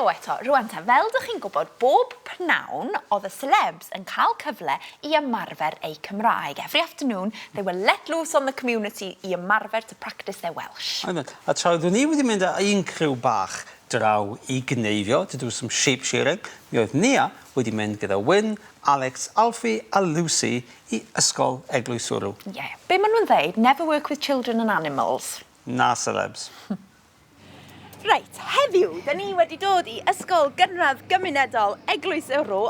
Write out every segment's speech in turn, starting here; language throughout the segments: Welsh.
Helo eto. Rwan ta, fel dych chi'n gwybod, bob pnawn oedd y celebs yn cael cyfle i ymarfer eu Cymraeg. Every afternoon, they were let loose on the community i ymarfer to practice their Welsh. Oedden. A tra oeddwn i wedi mynd â un criw bach draw i gneifio, to do some sheep shearing, mi oedd Nia wedi mynd gyda Wyn, Alex, Alfie a Lucy i Ysgol Eglwyswrw. Ie. Be maen nhw'n ddeud, never work with children and animals. Na celebs. Reit, heddiw, da ni wedi dod i Ysgol Gynradd Gymunedol Eglwys y Rho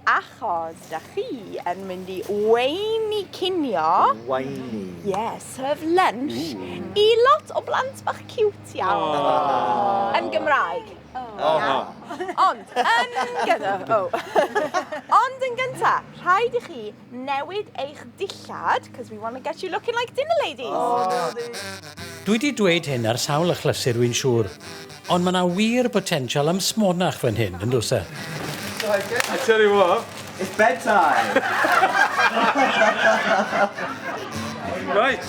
achos da chi yn mynd i weini cinio. Weini? Yeah, serve lunch Ooh. i lot o blant bach cute iawn. Oh. Yn Gymraeg. Oh. Ond, yn gyda, oh. Ond yn gynta, rhaid i chi newid eich dillad, cos we want to get you looking like dinner ladies. Oh. Dwi 'di dweud hyn ar sawl achlysur wi'n siŵr, ond ma' 'na wir botensial am smonach fan hyn, yn does e? I tell you what. It's bedtime! Right,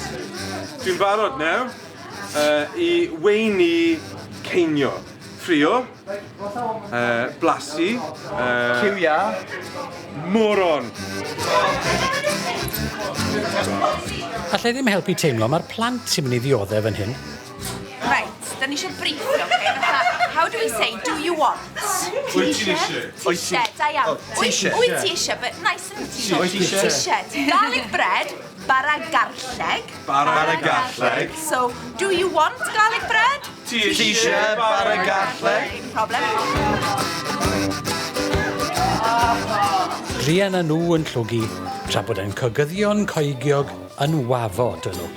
dwi'n barod nawr uh, i weini ceinio. Ffrio, Uh, blasu. Uh, Cyw iâr. Moron! Alla i ddim helpu teimlo mae'r plant sy'n mynd i ddioddef fan hyn. Right, da ni eisiau briffio, okay? Fatha, how do we say, do you want? Wyt ti eisiau? Ti eisiau, da iawn. Ti eisiau. Wyt ti eisiau, but nice and ti Wyt ti eisiau. Ti eisiau. Garlic bread, bara garlleg. Bara garlleg. So, do you want garlic bread? Ti eisiau bara garlleg? Dim problem. Druan â nhw yn llwgu, tra bod ein cogyddion coegiog yn wafo dyn nhw.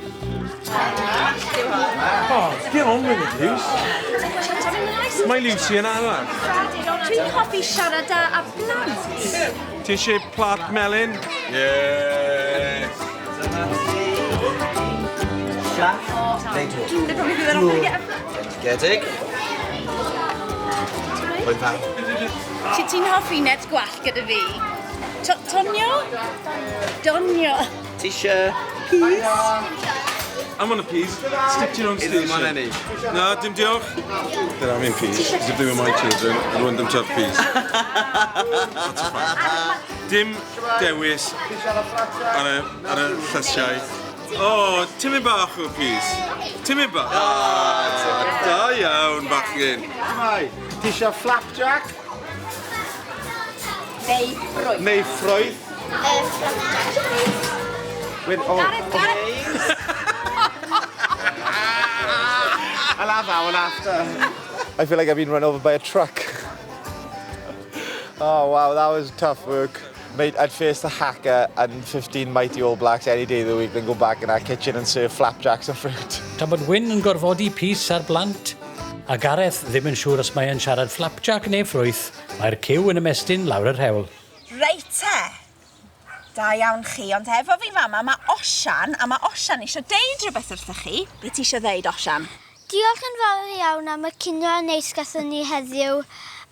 Oh, get on with it, Luce. Mae Lucy yn araf. Dwi'n hoffi siarad â, â blant. Ti eisiau plat melyn? Yes! Llath neu dŵr? Bendigedig. Pwy pawb? Ti ti'n hoffi net gwallt gyda fi? To tonio? Donio. Ti eisiau peas? I'm on a peas. Stick to your own station. Ddim on any. Na, dim diolch. They're having peas. Because if they were my children, I'd want them to have peas. That's a fact. Dim dewis ar y, ar y llysiau. O, oh, timyn bach o peas. Timyn bach. Ah, da iawn, bachgen. Mai, ti eisiau flapjack? Neu ffrwyth. Neu ffrwyth. Flapjack. With, oh. Gareth, Gareth. I'll have that one after. I feel like I've been run over by a truck. Oh, wow, that was tough work. Mate, I'd face the hacker and 15 mighty All Blacks any day of the week, then go back in our kitchen and serve flapjacks and fruit. Tra bod Wyn yn gorfodi pys ar blant, a Gareth ddim yn siŵr os mae e'n siarad flapjack neu ffrwyth, mae'r ciw yn ymestyn lawr yr hewl. Reit te. Da iawn chi, ond efo fi fama mae Osian, a mae Osian eisiau deud rhywbeth wrthych chi. Be ti eisiau ddeud, Osian? Diolch yn fawr iawn am y cinio neis gathon ni heddiw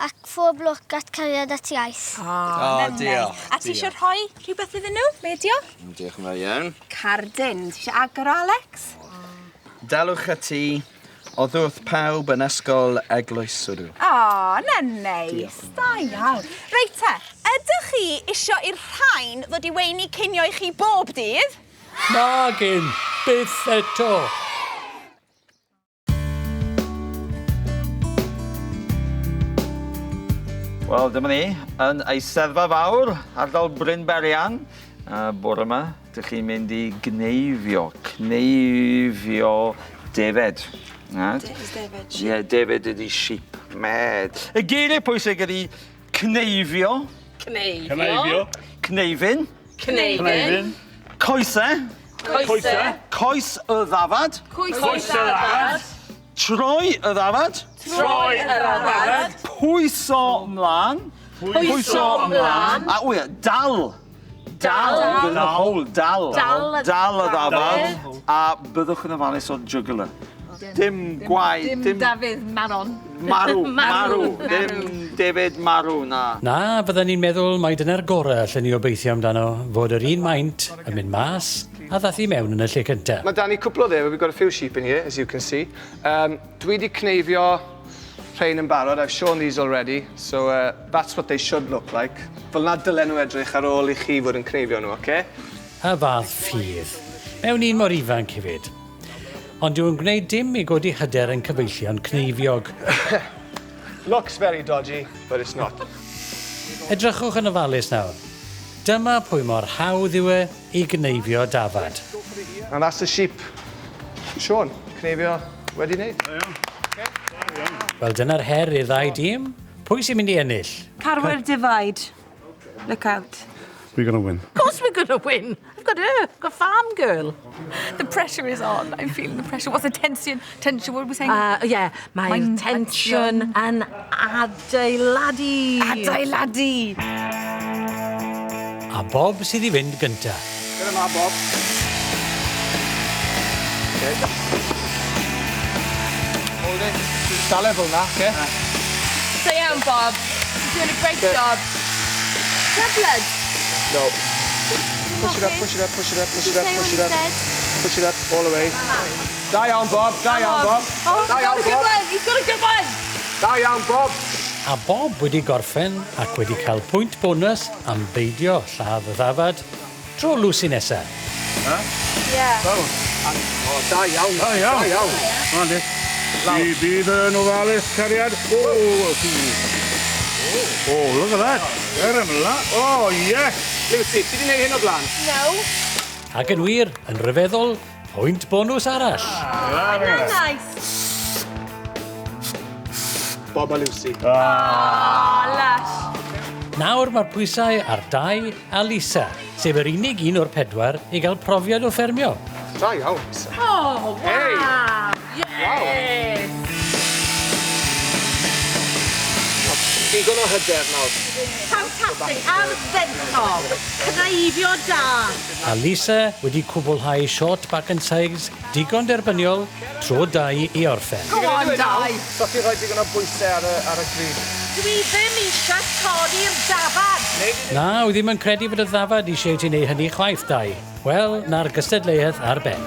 ac phob lwc at Cariad at Iaith. O, oh, diolch. A ti eisiau rhoi rhywbeth iddyn nhw? Be ydi o? Diolch yn fawr iawn. Cardyn. Ti eisiau agor o, Alex? Dalwch ati, oddi wrth pawb yn Ysgol Eglwys Swrw. O, na neis. Da iawn. Reit te, ydych chi isio i'r rhain ddod i weini cinio i chi bob dydd? Nagyn, byth eto! Wel, dyma ni, yn Eisteddfa Fawr, ardal Bryn Berian. A bore yma, dych chi'n mynd i gneifio, cneifio defed. Defed, Ie, yeah, defed ydi sheep. Med. Y geiriau pwysig ydi cneifio. Cneifio. Cneifio. Cneifin. Cneifin. Coese. Coese. Coes y ddafad. Coes y ddafad. Troi y ddafad. Troi y ddafad. Pwyso mlaen. Pwyso mlaen. A wy, dal. Dal. Dal. Dal. Dal. Dal y ddafad. A byddwch yn ofalus o'r jugular. Dim gwaed. Dim Dafydd Maron. Marw. Marw. Dim David Marw, na. Na, fydden ni'n meddwl mai dyna'r gorau allen ni obeithio amdano, fod yr un maint yn mynd mas a ddath i mewn yn y lle cyntaf. Mae 'da ni cwpl o ddefaid, we've got a few sheep in here, as you can see. Um, dwi wedi cneifio rhain yn barod, I've shown these already, so uh, that's what they should look like. Fel na dylen nhw edrych ar ôl i chi fod yn cneifio nhw, oce? Y fath ffydd. Mewn un mor ifanc hefyd. Ond dyw yn gwneud dim i godi hyder yn cyfeillion cneifiog. Looks very dodgy, but it's not. Edrychwch yn ofalus nawr. Dyma pwy mor hawdd yw e i gneifio dafad. And that's the sheep. Sean, cneifio wedi wneud. Da iawn. Da iawn. Wel, dyna'r her i'r ddau dîm. Pwy sy'n mynd i ennill? Carwyr defaid. Look out. We're gonna win. Of course we're going to win. I've got her. I've got farm girl. The pressure is on. I'm feeling the pressure. What's the tension? Tension, what were we saying? Uh, yeah, mae'r Mae'n tensiwn yn adeiladu. Adeiladu. A Bob sydd i fynd gynta. Dyna ma, Bob. Okay. Hold it. Dal e fel na, okay? Da iawn, Bob. You're doing a great job. Is that blood? No. Push it up, push it up, push it up, push it up, push it up. Push it up, all the way. Da iawn, Bob. Da iawn, Bob. Oh, Da he's got iawn, a good Bob. one. He's got a good one. Da iawn, Bob. A Bob wedi gorffen ac wedi cael pwynt bonus am beidio lladd y ddafad tro Lucy nesa. Yeah. O, da iawn. Da iawn. Da iawn. Come on, Dick. Bydd yn ofalus, cariad. Oh, oh, look at that. Get him, la. Oh, yes. Lucy, ti di wneud hyn o blaen? No. Ac yn wir, yn rhyfeddol, pwynt bonus arall. Isn't that nice? Bob a Lucy. Oh, lush. Nawr mae'r pwysau ar Dai a Lisa, sef yr unig un o'r pedwar i gael profiad o ffermio. Da iawn, Lisa. Oh, wow. Yes. Digon o hyder nawr. Fantastic. Ardderchog. Cneifio da. A Lisa wedi cwblhau short back and sides digon derbyniol tro Dai i orffen. Go on, Dai. So ti rhoi digon o bwysau ar y, ar y grid. Dwi ddim eisiau torri'r dafad. Na, wi ddim yn credu fod y ddafad eisiau ti wneud hynny chwaith, Dai. Wel, na'r gystadleuaeth ar ben.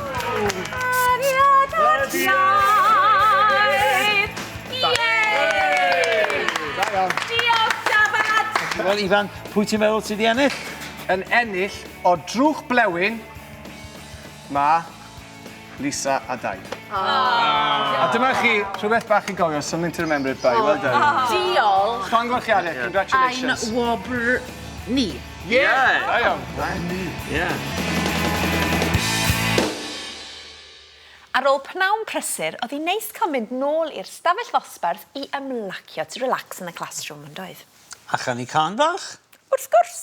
Cariad at iaith. Yay! Da iawn. Diolch, dafad. Wel, Ifan, pwy ti'n meddwl sydd wedi ennill? Yn ennill o drwch blewyn, ma Lisa a Dai. A dyma chi rhywbeth bach i gofio, something to remember it by. Well done. Diolch. Llongyfarchiadau, congratulations. Ein wobr ni. Yeah! Da iawn. Yeah. Ar ôl pnawn prysur, oedd hi'n neis cael mynd nôl i'r stafell ddosbarth i ymlacio, to relax in the classroom, yn doedd? A chanu cân bach? Wrth gwrs.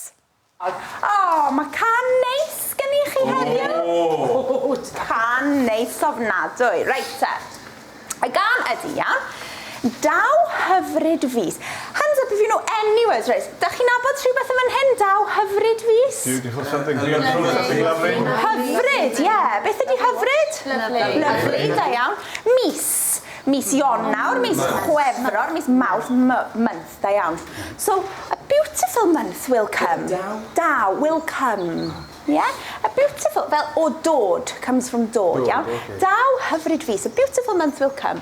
O, oh, mae cân neis gen i chi heddiw. Oh. Cân neis ofnadwy. Reit te. Y gân ydy, iawn. Daw hyfryd fis. Hands up if you know any words, right? Da chi'n nabod rhywbeth yn fan hyn? Daw hyfryd fis? Beautiful, something beautiful, something lovely. Hyfryd, ie. Yeah. Beth ydy hyfryd? Lovely. Lovely, da iawn. Mis. Mis Ionawr, mis Chwefror, mis Mawrth, month, da iawn. So, a beautiful month will come. Daw. Daw, will come. Yeah? A beautiful, fel o dod, comes from dod, iawn? Okay. Daw hyfryd fis, a beautiful month will come.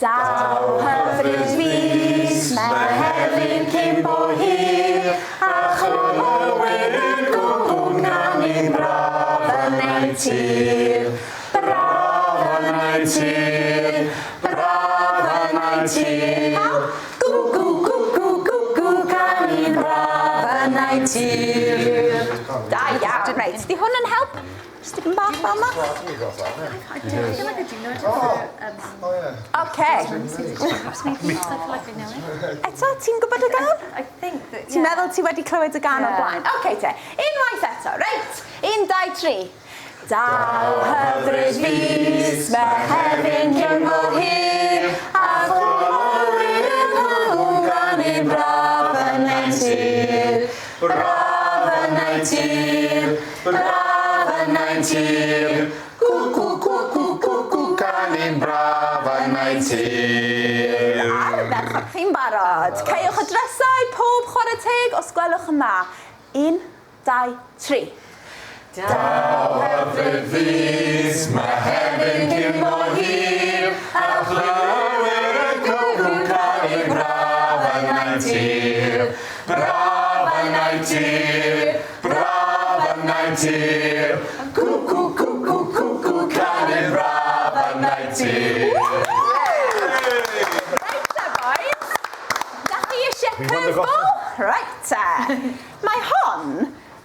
Daw hyfryd fis, Mehefin cyn bo hir, a chlywir y gwcw'n canu'n braf yn ein tir. Braf yn ein tir, braf yn ein tir. Pawb? Gw, gw, gw, gw, gw, gw, canu'n braf yn ein tir. Da iawn, reit. Di hwn yn help? Just dipyn bach fel yma? Oce. Eto, ti'n gwybod y gân? I think that, Ti'n meddwl ti wedi clywed y gân o'r blaen? Oce te, unwaith eto, reit. 1, 2, 3. Daw hyfryd fis, Mehefin cyn bo hir, a chlywir y cwcw'n canu'n braf yn ein tir. Braf yn ein tir, braf yn ein tir. Cwcw, cwcw, cwcw, canu'n braf yn ein tir. Ardderchog, chi'n barod. Caewch y drysau, pob chwarae teg, os gwelwch yn dda. 1, 2, 3. Daw hyfryd fis, Mehefin cyn bo hir, a chlywir y cwcw tir. Reit te, boys. Da chi eisiau curveball? Reit te. Mae hon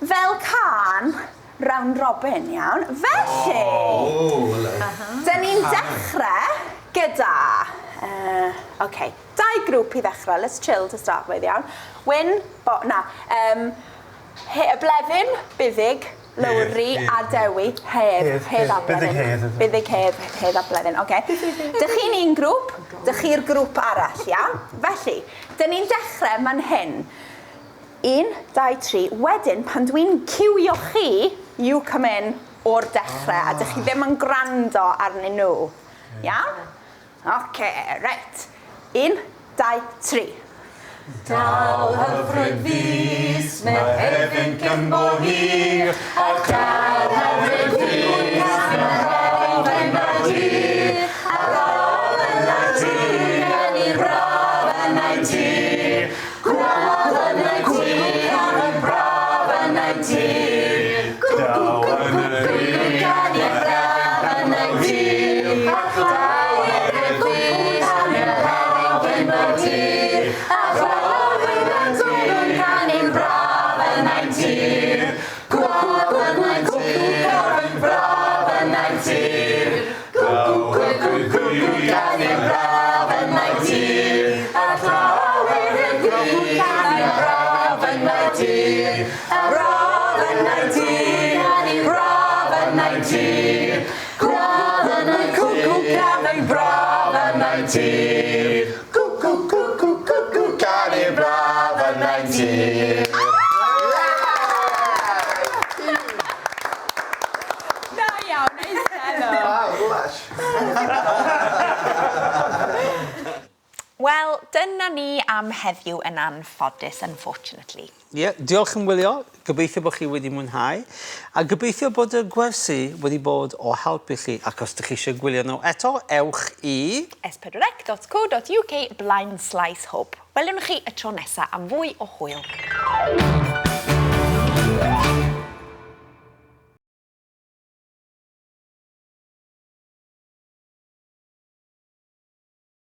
fel cân round robin, iawn. Felly, dyn ni'n dechrau gyda... Uh, OK, dau grŵp i ddechrau. Let's chill to start with, iawn. Wyn, bo, na, um, he, Blefyn, Buddig, Lowri a Dewi. Hedd. Hedd, Hedd a Hedd. Buddig Blefyn. Hedd. Buddig Hedd, Hedd a Blefyn, oce. Dych chi'n un grŵp, dych chi'r grŵp arall, iawn? Felly, dyn ni'n dechrau man hyn. 1, 2, 3. Wedyn, pan dwi'n ciwio chi, you come in o'r dechrau, a dych chi ddim yn gwrando arnyn nhw. Iawn? Oce, reit. 1, 2, 3. Daw hyfryd fis, Mehefin cyn bo hir, a daw hyfryd fis, Mehefin bo hir, a braf yn natur, canu braf yn natur, braf yn natur, braf yn natur, Daw yn y canu braf yn natur, a daw hyfryd fis, Mehefin bo hir, a braf yn natur, canu braf yn natur, braf yn natur, braf yn natur, canu braf yn natur, a daw hyfryd fis, canu braf yn natur, a braf yn natur, canu braf yn natur, braf yn natur, canu braf yn natur, cwcw cwcw cwcw canu braf yn natur. Da iawn, eisteddwch. Wow, lush. Wel, dyna ni am heddiw yn anffodus, unfortunately. Ie, yeah, diolch yn wylio. Gobeithio bod chi wedi mwynhau. A gobeithio bod y gwersi wedi bod o help i chi. Ac os ydych chi eisiau gwylio nhw eto, ewch i... s4c.co.uk blaen slaes hwb. Welwn chi y tro nesaf am fwy o hwyl.